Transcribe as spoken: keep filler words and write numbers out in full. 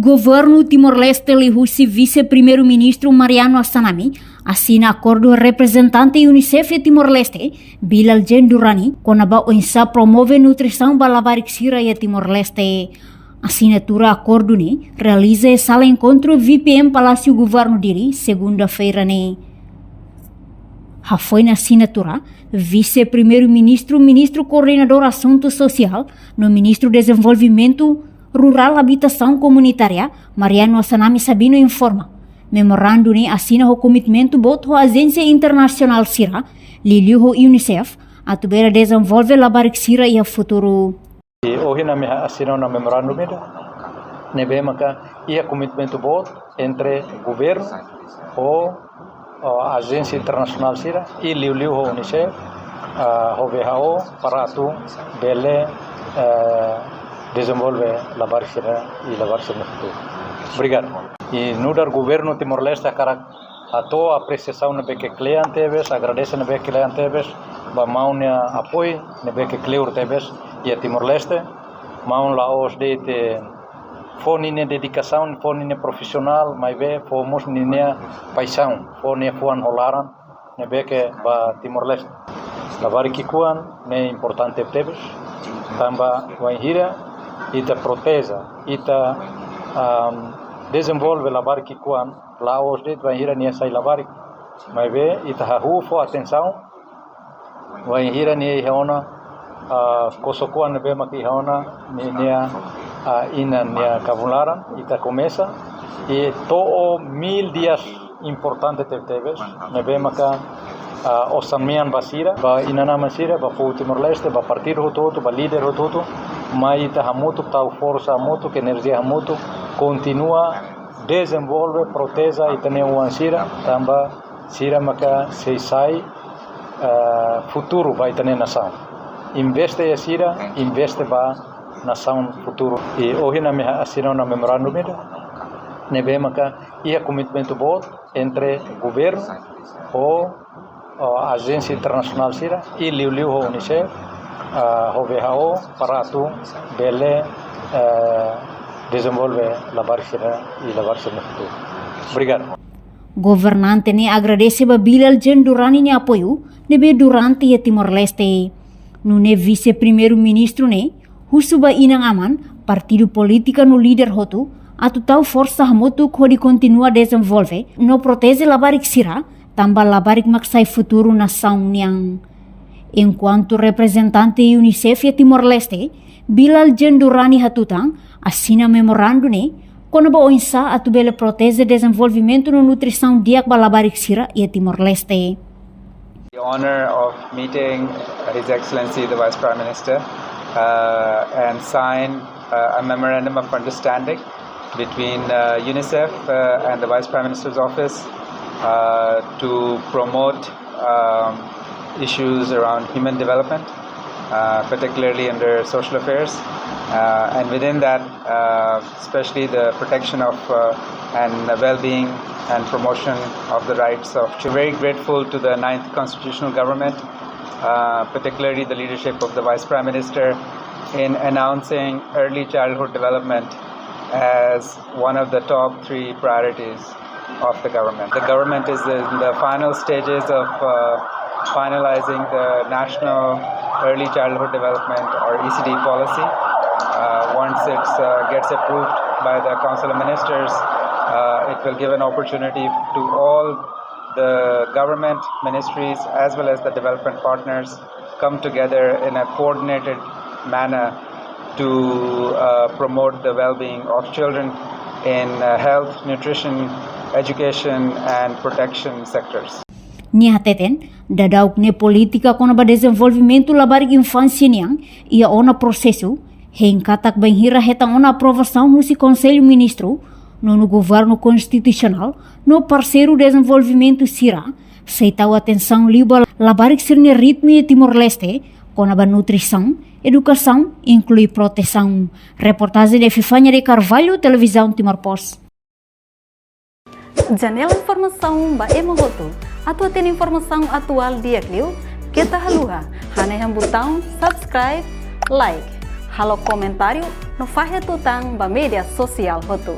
Governu Timor-Leste liuhusi Vise-Primeiru-Ministru Mariano Assanami asina akordu ho reprezentante UNICEF iha Timor-Leste, Bilal Jendurani, kona-ba oinsá promove nutrisaun ba labarik sira iha Timor-Leste. Asinatura akordu ne'e realiza iha sala enkontru VPM Palásiu Governu Dili, segunda-feira ne'e. Hafoin asinatura, Vise-Primeiru-Ministru, Ministru Koordenadór Asuntu Sosiál, no Ministru Dezenvolvimentu Rurál, Abitasaun Komunitária, Mariano Assanami Sabino informa, memorandu ne'e asina ho komitmentu boot ho ajénsia internasionál sira, liuliu ho UNICEF, atu bele dezenvolve labarik sira iha futuru. I ohin ami asina ona memorandu ida, ne'ebé maka iha komitmentu boot entre governu ho, ho ajénsia internasionál sira, i liuliu ho UNICEF, ah, ho WHO, para atu bele, eh, dezenvolve labarik sira i labarik sira no futuru. Obrigadu. I nu'udar governu Timor-Leste hakarak hato'o apresiasaun ne'ebé ke kle'an tebes, agradese ne'ebé ke kle'an tebes, ba maun nia apoiu ne'ebé ke kleur tebes iha Timor-Leste. Maun la'ós de'it fó ninia dedikasaun, fó ninia profisionál, maibé fó mós ninia paixaun, fó nia fuan ho laran ne'ebé ke ba Timor-Leste. Labarik ki'ikoan ne'e importante tebes, tanba wainhira ita proteje, ita, am, dezenvolve labarik ki'ikoan, la'ós de'it wainhira nia sai labarik, maibé ita hahú fó atensaun wainhira nia iha ona, ah, kosok-oan ne'ebé mak iha ona ninia, ah, inan nia kabun laran, ita komesa, i to'o mil di'ak importante tebetebes, ne'ebé maka, ah, osan-mean ba sira, ba inan-aman sira, ba povu Timor-Leste, ba partidu hotu-hotu, ba líder hotu-hotu, mai ita hamutuk, tau forsa hamutuk, enerjia hamutuk, kontinua dezenvolve, proteje ita-nia oan sira, tanba sira maka sei sai, eh, futuru ba ita-nia nasaun. Investe iha sira, investe ba nasaun futuru. I ohin ami asina ona memorandu ida, ne'ebé maka iha komitmentu boot entre governu ho, ho ajénsia internasionál sira, i liuliu ho UNICEF, ah, ho WHO, para atu bele, eh, dezenvolve labarik sira i labarik sira no futuru. Obrigadu. Governante ne'e agradese ba Bilal Jendurani nia apoiu ne'ebé durante iha Timor-Leste. Nune'e Vise-Primeiru-Ministru ne'e husu ba inan-aman, partidu polítika no líder hotu atu tau forsa hamutuk hodi kontinua dezenvolve no proteje labarik sira, tanba labarik mak sai futuru nasaun nian. Enkuantu reprezentante UNICEF iha Timor-Leste, Bilal Jendurani hatutan, asina memorandu ne'e kona-ba oinsá atu bele proteje dezenvolvimentu no nutrisaun di'ak ba labarik sira iha Timor-Leste. The honor of meeting His Excellency the Vice Prime Minister, uh, and sign, uh, a memorandum of understanding between, uh, UNICEF, uh, and the Vice Prime Minister's office, uh, to promote, um, issues around human development, uh, particularly under social affairs, uh, and within that, uh, especially the protection of, uh, and the well-being and promotion of the rights of children. Very grateful to the ninth Constitutional Government, uh, particularly the leadership of the Vice Prime Minister, in announcing early childhood development as one of the top three priorities of the government. The government is in the final stages of, uh, finalizing the National Early Childhood Development, or E C D, policy. Uh, once it, uh, gets approved by the Council of Ministers, uh, it will give an opportunity to all the government ministries as well as the development partners come together in a coordinated manner to, uh, promote the well-being of children in, uh, health, nutrition, education, and protection sectors. Nia hateten, daudauk ne'e polítika kona-ba dezenvolvimentu labarik infánsia nian iha ona prosesu, hein katak bainhira hetan ona aprovasaun husi Konsellu Ministru, nonu governu konstitusionál no parseiru dezenvolvimentu sira sei tau atensaun liu ba labarik sira-nia ritmu iha Timor-Leste, kona-ba nutrisaun, edukasaun, inklui protesaun. Reportajen de Fifania de Carvalho, Televizaun Timor Post. Janela informasaun ba ema hotu. Atu hatene informasaun atuál di'ak liu, keta haluha hanehan butaun subscribe, like, halo komentáriu no fahe tutan ba média sosiál hotu.